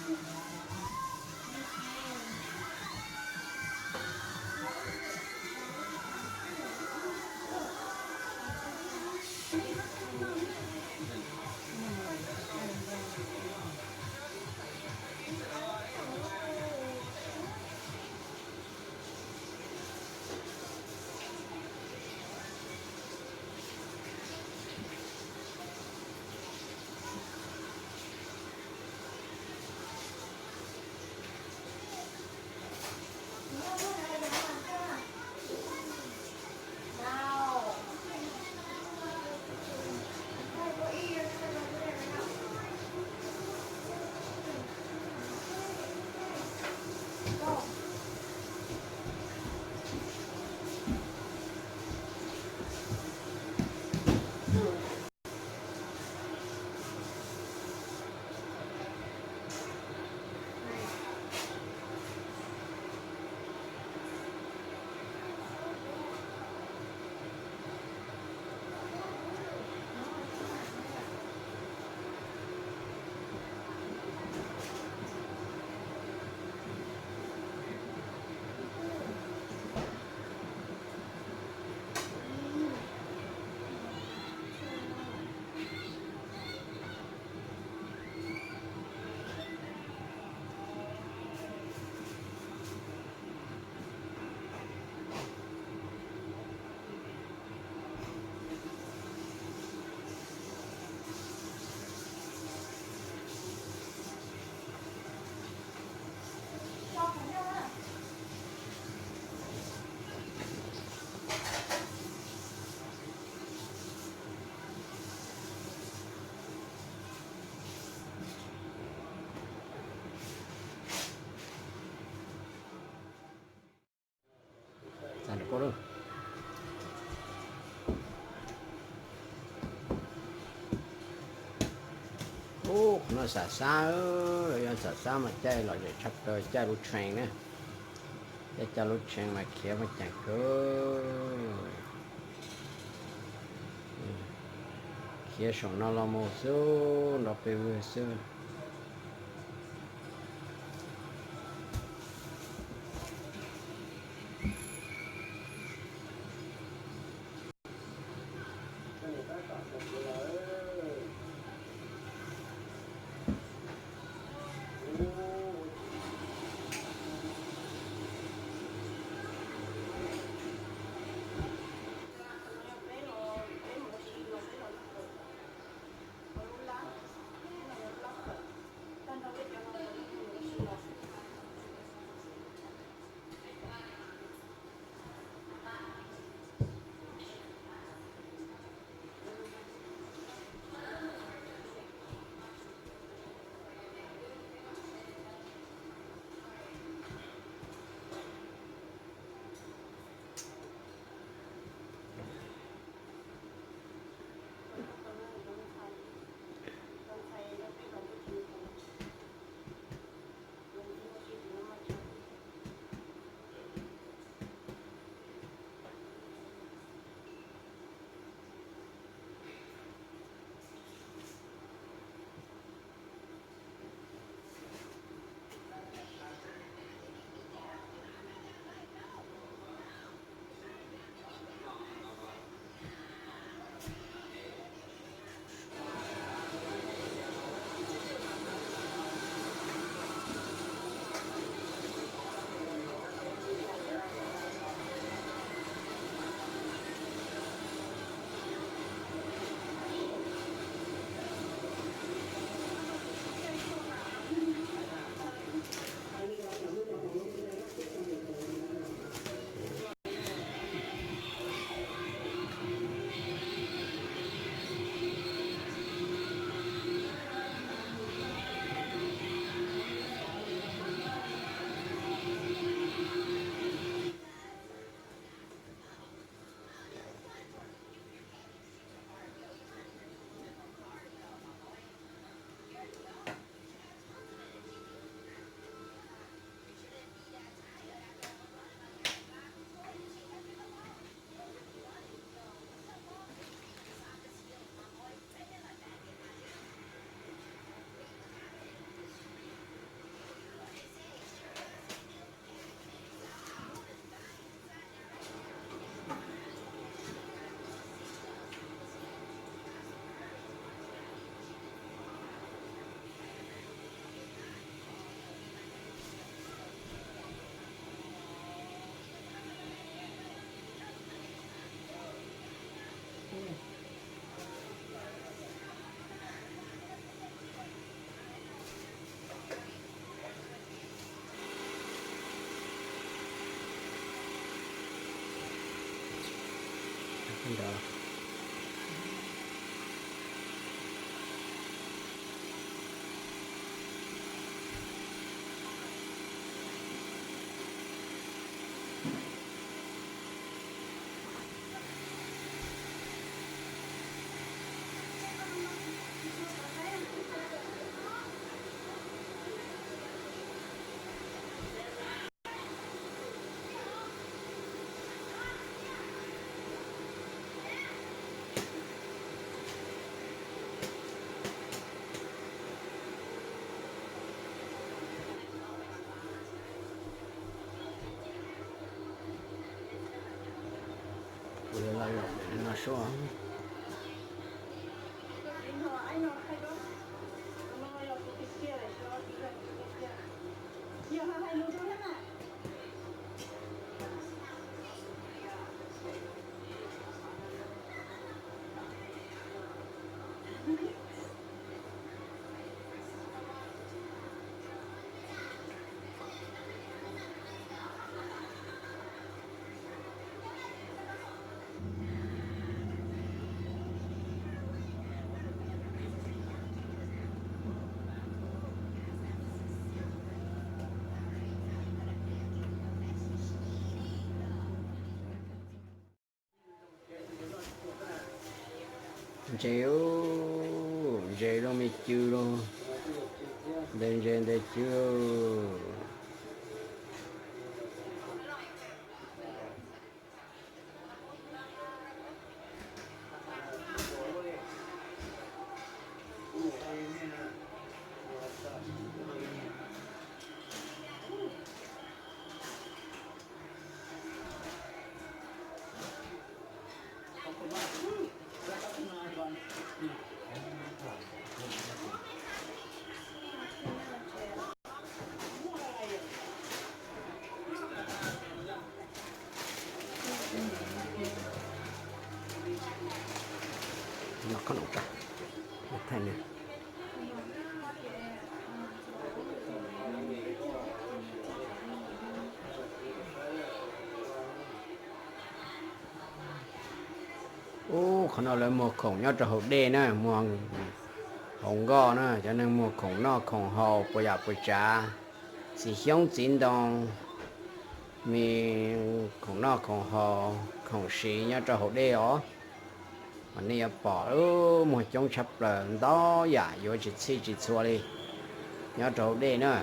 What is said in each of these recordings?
Ub, qhov no xam xab, lawv yog xam xab mas caij lom zem tshaj plaws, caij lub tshee na. Caij, caij lub tshee mas khiav mas ceev kawg. Khiav saum no los mus xwb, nrov pes vwg xwb. Tuaj. Ntses, ntses zoo me cw lauj. Ntes ntses ntes cw. Ub, qhov no lawv muag khoom nyob rau hauv dej na, muag hauv nkoj na, cov neeg muag khoom noj khoom haus puas yam puas tsav, txiv xyoob txiv ntoo, me khoom noj khoom haus khoom siv nyob rau hauv dej os. Mas nej yuav pom muag coob tshaj plaws ntau yam yuav tsis txhij tsis txhua li nyob rau hauv dej na.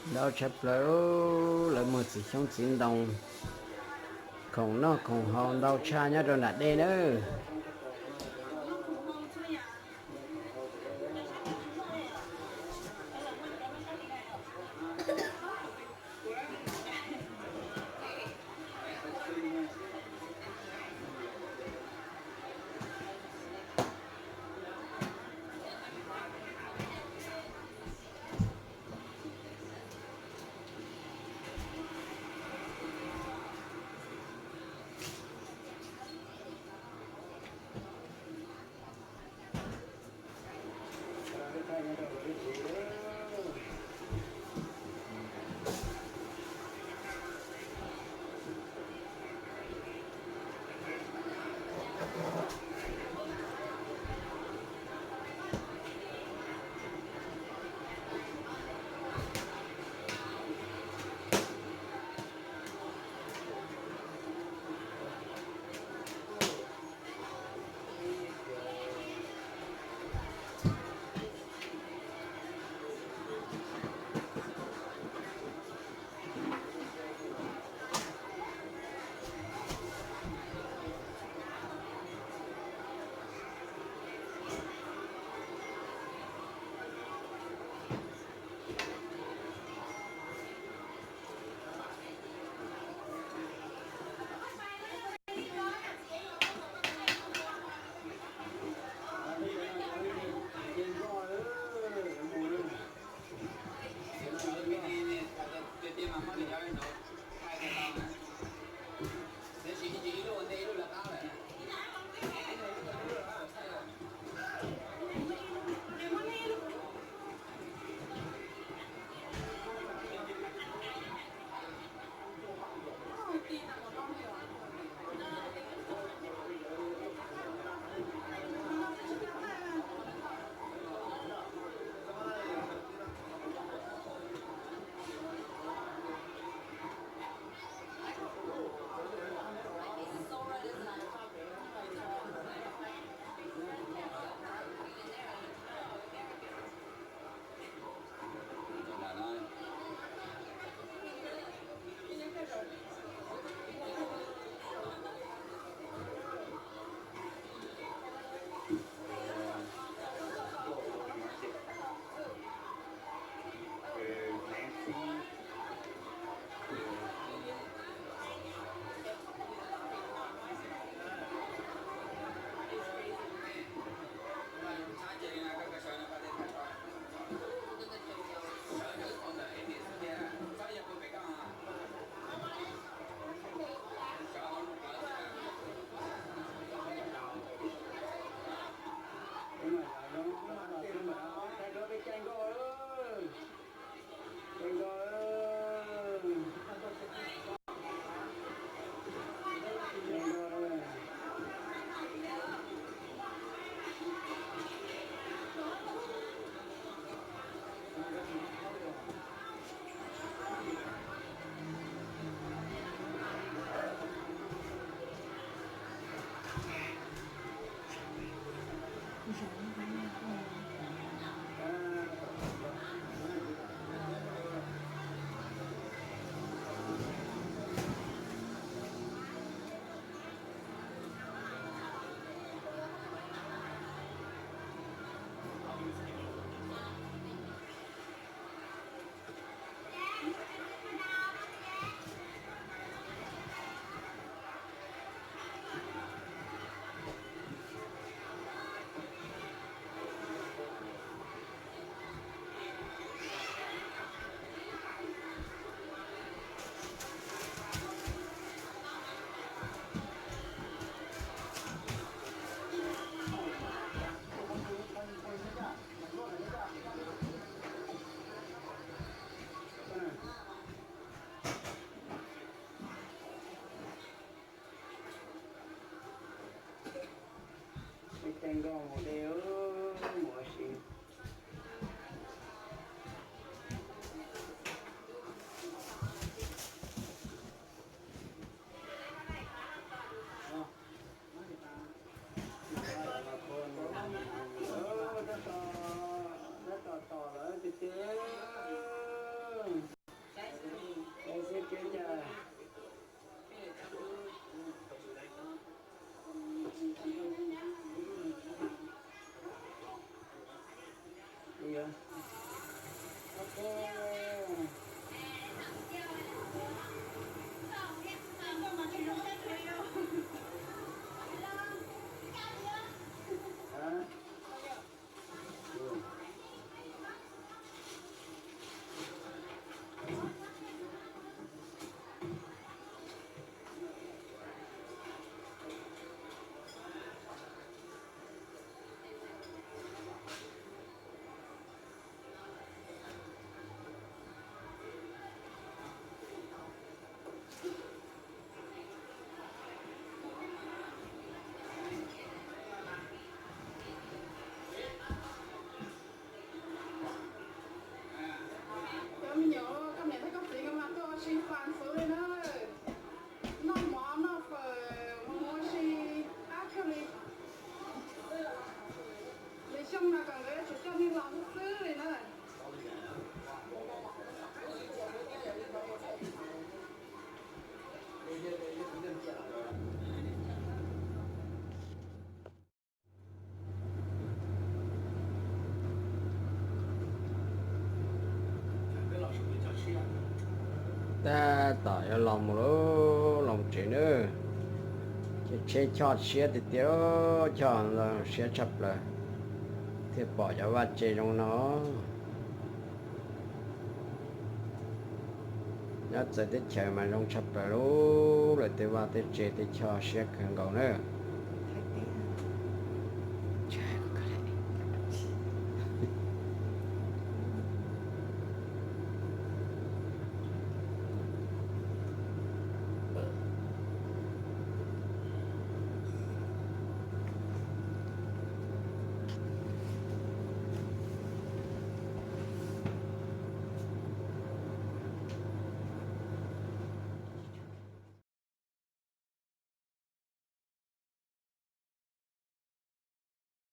Ntau tshaj plaws, lawv muag txiv xyoob txiv ntoo, khoom noj khoom haus ntau tshaj nyob rau nram dej nawb. Peb caij nkoj mus de mus ua si. Tab tom, tab tom tom lawm tiag tiag. Xib kev cas. Cov me nyuam, koj niam thiab koj txiv nkawd mas tuaj ua si fas xwb li na. Noj mov noj fawm mus ua si qab kawg li. Lwm xyoo no kom nkawd yuav tsum coj neeg los xwb xwb li na. Tab tom yuav los mus lauj, los mus tsev nawb. Ces tsheb choj siab tiag tiag, choj siab tshaj plaws, thiaj pom cov vaj tse zoo no. Nyob txawv teb chaws mas zoo tshaj plaws lauj, lawv tej vaj tej tse tej choj siab kawg nkaus na.